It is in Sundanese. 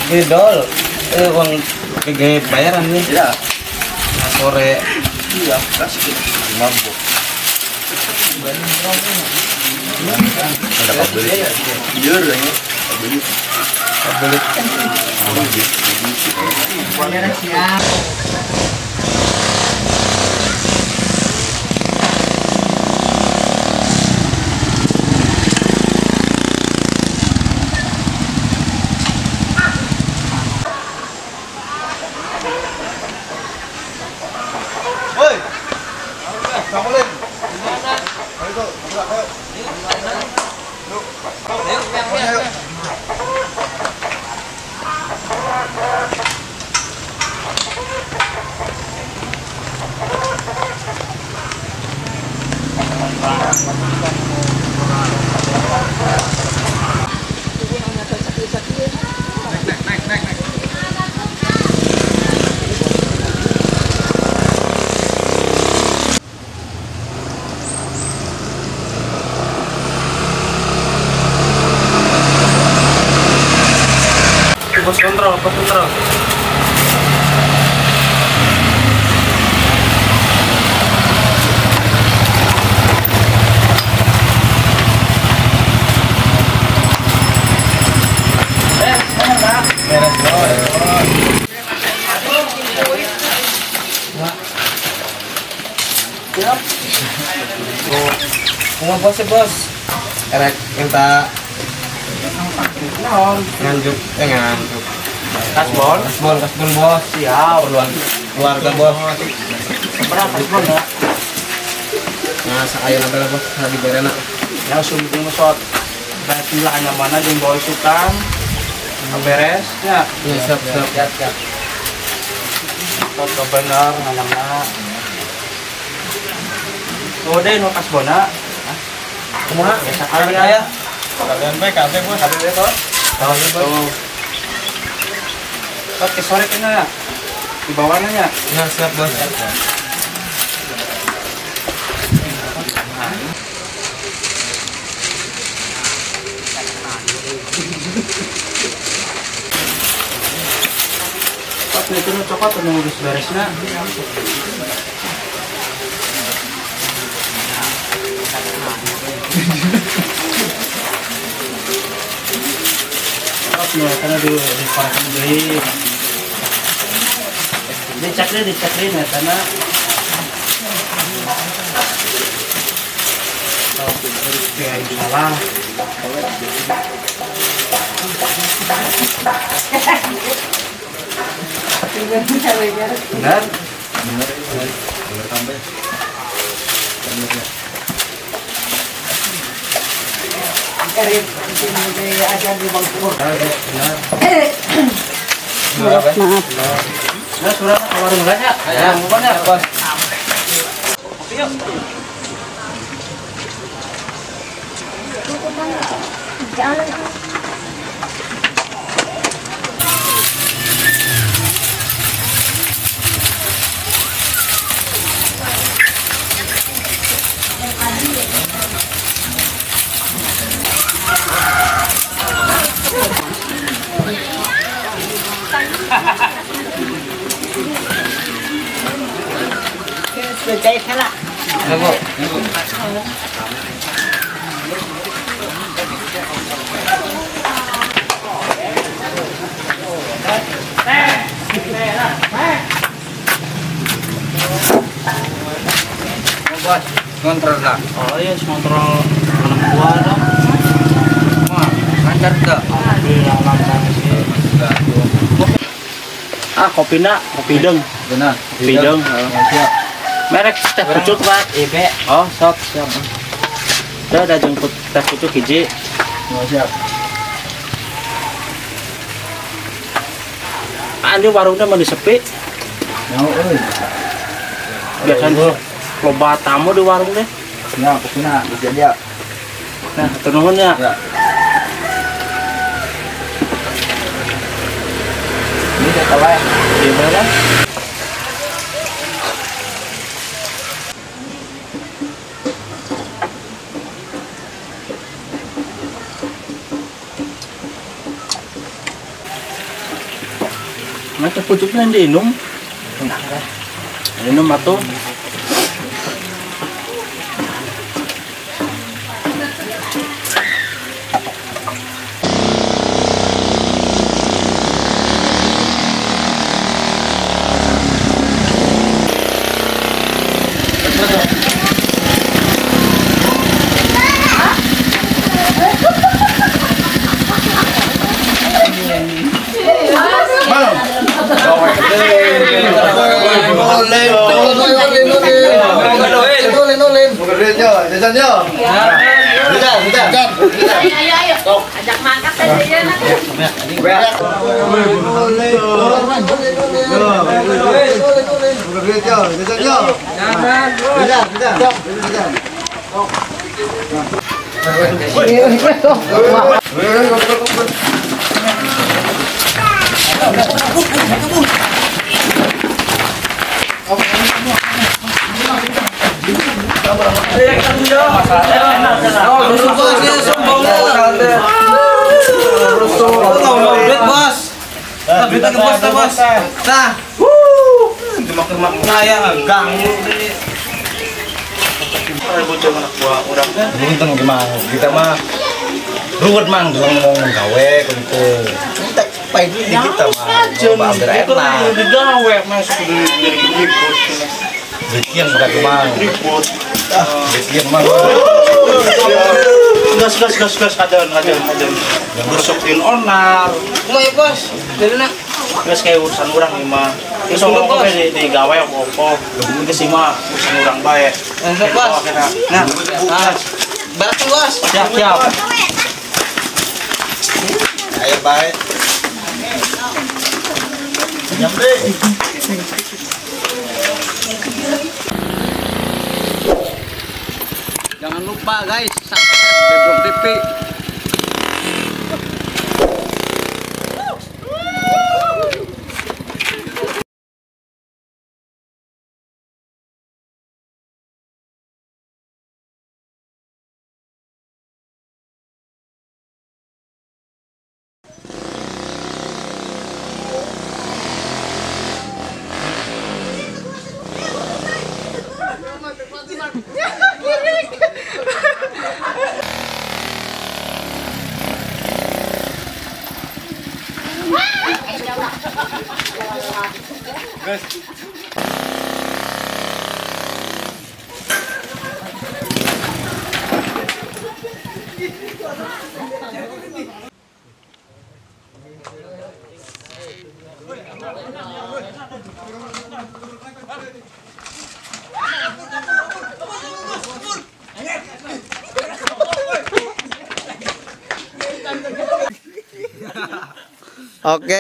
Didol. Uang PG bayaran nih. Iya. Nah, sore. Iya, kasih mampu. Ada pabrik. Iya, ya. Pabrik. Pabrik. Woi. Assalamualaikum. Ayo. Naik. Bos kontrol, bos kontrol. Beres, bos. Kumaha bos, bos? Erek minta nganjuk, nganjuk. Kasbon, kasbon, kasbon bos. Siap. Perluan keluarga bos. Seberapa kasbon ya? Nah, saya nabel bos, lagi berena. Ya, sumber mesot. Berarti lah mana jeung bawa isukan. Beres ya. Ya, siap, siap. Siap, siap. Foto bener nganyamna. Tuh deh nu kasbona. Kumaha? Biasa kalian ya. Kalian bae kabeh bos. Kabeh bos. Kabeh bos. Oke, sore kena ya. Di bawahnya ya. Ya, siap bos. Pas itu nu cokot nu geus beresna. Karena di korekan deui. Dicek deui karena salah. Benar? Benar. Benar tambah. Maaf. Nah, surat ke warung ya? Ya, bukan ya, Bos. Kopi yuk. Jangan. Bos, ngontrol lah. Oh iya, ngontrol anak buah dong. Wah, lancar enggak? Alhamdulillah lancar sih. Ah, kopi nak, kopi deng. Benar. Kopi deng. Siap. Merek teh pucuk, Pak. IB. Oh, sok, siap. Udah ada jemput teh pucuk hiji. Oh, siap. Ah, ini warungnya mah sepi. Mau euy. Biasanya loba tamu di warung deh. Ya, kopina bisa dia. Nah, hatur nuhun ya. Ya. Ini teh tawar. Di mana? Pucuknya diinum. Minum atuh. Ayo, ajak makan tadi ya. Untung gimana kita mah ruwet mang dalam ngomong gawe kumpul. Pahit di kita mah. Enak. Digawe masuk dari ribut. Bikin bukan mang. Ribut. Bikin mang. Gas kadon. Besokin onar. Kumaha bos? Dari nak. Geus kayak urusan urang ieu mah. Geus ngomong kabeh di gawe apa-apa. Geus ieu mah urusan urang bae. Bos. Nah, balas bos. Siap. Ayo bae. Nyampe. Jangan lupa guys, subscribe Bebrok TV. Oke.